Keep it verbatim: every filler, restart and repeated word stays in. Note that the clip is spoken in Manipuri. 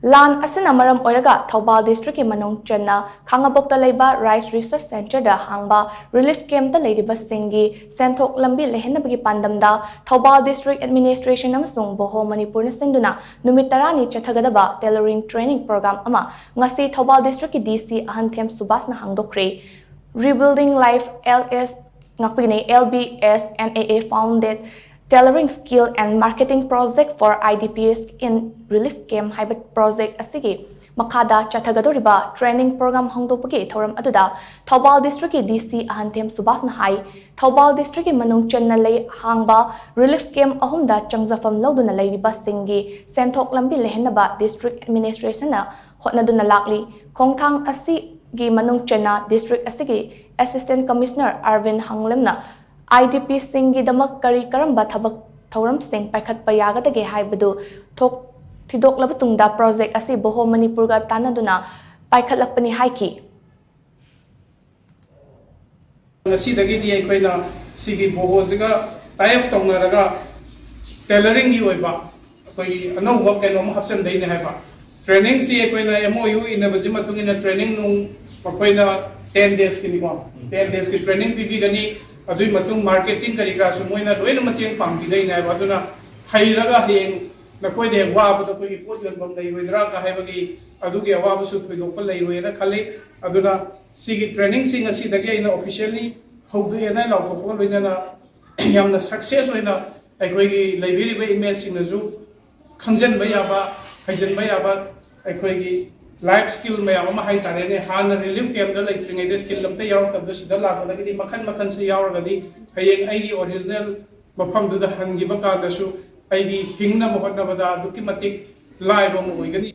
ꯂꯥꯟ ꯑꯁꯤꯅ ꯃꯔꯝ ꯑꯣꯏꯔꯒ ꯊꯧꯕꯥꯜ districtꯀꯤ ꯃꯅꯨꯡ ꯆꯟꯅ ꯈꯥꯉꯕꯣꯛꯇ ꯂꯩꯕ Rice Research Centreꯗ ꯍꯥꯡꯕ relief campꯇ ꯂꯩꯔꯤꯕꯁꯤꯡꯒꯤ ꯁꯦꯟꯊꯣꯛ ꯂꯝꯕꯤ ꯂꯩꯍꯟꯅꯕꯒꯤ ꯄꯥꯟꯗꯝꯗ ꯊꯧꯕꯥꯜ district administration ꯑꯃꯁꯨꯡ ꯕꯣꯍꯣ ꯃꯅꯤꯄꯨꯔꯅ ꯁꯤꯟꯗꯨꯅ ꯅꯨꯃꯤꯠ ꯇꯔꯥꯅꯤ ꯆꯠꯊꯒꯗꯕ tailoring training program ꯑꯃ ꯉꯁꯤ Thoubal districtꯀꯤ DC ꯑꯍꯟꯊꯦꯝ ꯁꯨꯕꯥꯁꯅ ꯍꯥꯡꯗꯣꯛꯈ꯭ꯔꯦ꯫ Rebuilding Life L S ꯉꯥꯛꯄꯤꯒꯅꯤ, L B S N A A founded Tailoring Skill and Marketing Project for I D Ps in Relief Camp ꯍꯥꯏꯕ project ꯑꯁꯤꯒꯤ ꯃꯈꯥꯗ ꯆꯠꯊꯒꯗꯧꯔꯤꯕ training program ꯍꯥꯡꯗꯣꯛꯄꯒꯤ ꯊꯧꯔꯝ ꯑꯗꯨꯗ ꯊꯧꯕꯥꯜ districtꯀꯤ DC ꯑꯍꯟꯊꯦꯝ ꯁꯨꯕꯥꯁꯅ ꯍꯥꯏ, ꯊꯧꯕꯥꯜ districtꯀꯤ ꯃꯅꯨꯡ ꯆꯟꯅ ꯂꯩ ꯍꯥꯡꯕ relief camp ꯑꯍꯨꯝꯗ ꯆꯪꯖꯐꯝ ꯂꯧꯗꯨꯅ ꯂꯩꯔꯤꯕꯁꯤꯡꯒꯤ ꯁꯦꯟꯊꯣꯛ ꯂꯝꯕꯤ ꯂꯩꯍꯟꯅꯕ district administrationꯅ ꯍꯣꯠꯅꯗꯨꯅ ꯂꯥꯛꯂꯤ꯫ ꯈꯣꯡꯊꯥꯡ ꯑꯁꯤꯒꯤ ꯃꯅꯨꯡ ꯆꯟꯅ district ꯑꯁꯤꯒꯤ Assistant Commissioner Arvind ꯍꯥꯡꯂꯦꯝꯅ I D Pꯁꯤꯡꯒꯤꯗꯃꯛ ꯀꯔꯤ ꯀꯔꯝꯕ ꯊꯕꯛ ꯊꯧꯔꯝꯁꯤꯡ ꯄꯥꯏꯈꯠꯄ ꯌꯥꯒꯗꯒꯦ ꯍꯥꯏꯕꯗꯨ ꯊꯣꯛ-, ꯊꯤꯗꯣꯛꯂꯕ ꯇꯨꯡꯗ project ꯑꯁꯤ ꯕꯣꯍꯣ ꯃꯅꯤꯄꯨꯔꯒ ꯇꯥꯟꯅꯗꯨꯅ ꯄꯥꯏꯈꯠꯂꯛꯄꯅꯤ ꯍꯥꯏꯈꯤ꯫ ꯉꯁꯤꯗꯒꯤꯗꯤ ꯑꯩꯈꯣꯏꯅ ꯁꯤꯒꯤ ꯕꯣꯍꯣꯁꯤꯒ tie up ꯇꯧꯅꯔꯒ tailoringꯒꯤ ꯑꯣꯏꯕ ꯑꯩꯈꯣꯏꯒꯤ ꯑꯅꯧꯕ ꯀꯩꯅꯣꯝ ꯍꯥꯞꯆꯤꯟꯗꯣꯏꯅꯦ ꯍꯥꯏꯕ꯫ Trainingꯁꯤ ꯑꯩꯈꯣꯏꯅ M O U ꯏꯟꯅꯕꯁꯤ ꯃꯇꯨꯡ ꯏꯟꯅ training ꯅꯨꯡ ꯃꯈꯣꯏꯅ ten daysꯀꯤꯅꯤꯀꯣ, ten daysꯀꯤ training ꯄꯤꯕꯤꯒꯅꯤ꯫ ꯑꯗꯨꯒꯤ ꯃꯇꯨꯡ marketing ꯀꯔꯤ ꯀꯔꯥꯁꯨ ꯃꯣꯏꯅ ꯂꯣꯏꯅ ꯃꯇꯦꯡ ꯄꯥꯡꯕꯤꯗꯣꯏꯅꯦ ꯍꯥꯏꯕ꯫ ꯑꯗꯨꯅ ꯍꯩꯔꯒ ꯍꯌꯦꯡ ꯅꯈꯣꯏꯗ ꯍꯦꯛ ꯋꯥꯕꯗꯣ ꯑꯩꯈꯣꯏꯒꯤ ꯄꯣꯠ ꯌꯣꯟꯐꯝ ꯂꯩꯔꯣꯏꯗ꯭ꯔꯥ ꯀ ꯍꯥꯏꯕꯒꯤ ꯑꯗꯨꯒꯤ ꯑꯋꯥꯕꯁꯨ ꯊꯣꯏꯗꯣꯛꯄ ꯂꯩꯔꯣꯏꯅ ꯈꯜꯂꯤ꯫ ꯑꯗꯨꯅ ꯁꯤꯒꯤ trainingꯁꯤ ꯉꯁꯤꯗꯒꯤ ꯑꯩꯅ officially ꯍꯧꯗꯣꯛꯑꯦꯅ ꯂꯥꯎꯊꯣꯛꯄꯒ ꯂꯣꯏꯅꯅ ꯌꯥꯝꯅ success ꯑꯣꯏꯅ ꯑꯩꯈꯣꯏꯒꯤ ꯂꯩꯕꯤꯔꯤꯕ inmateꯁꯤꯡꯅꯁꯨ ꯈꯪꯖꯤꯟꯕ ꯌꯥꯕ, ꯍꯩꯖꯤꯟꯕ ꯌꯥꯕ ꯑꯩꯈꯣꯏꯒꯤ life skill ꯃꯌꯥꯝ ꯑꯃ ꯍꯥꯏꯇꯥꯔꯦꯅꯦ, ꯍꯥꯟꯅ relief campꯇ ꯂꯩꯇ꯭ꯔꯤꯉꯩꯗ skill ꯑꯝꯇ ꯌꯥꯎꯔꯛꯇꯕꯗꯣ ꯁꯤꯗ ꯂꯥꯛꯄꯗꯒꯤꯗꯤ ꯃꯈꯜ ꯃꯈꯜꯁꯤ ꯌꯥꯎꯔꯒꯗꯤ ꯍꯌꯦꯡ ꯑꯩꯒꯤ original ꯃꯐꯝꯗꯨꯗ ꯍꯟꯈꯤꯕ ꯀꯥꯟꯗꯁꯨ ꯑꯩꯒꯤ ꯍꯤꯡꯅꯕ ꯍꯣꯠꯅꯕꯗ ꯑꯗꯨꯛꯀꯤ ꯃꯇꯤꯛ ꯂꯥꯏꯕ ꯑꯃ ꯑꯣꯏꯒꯅꯤ꯫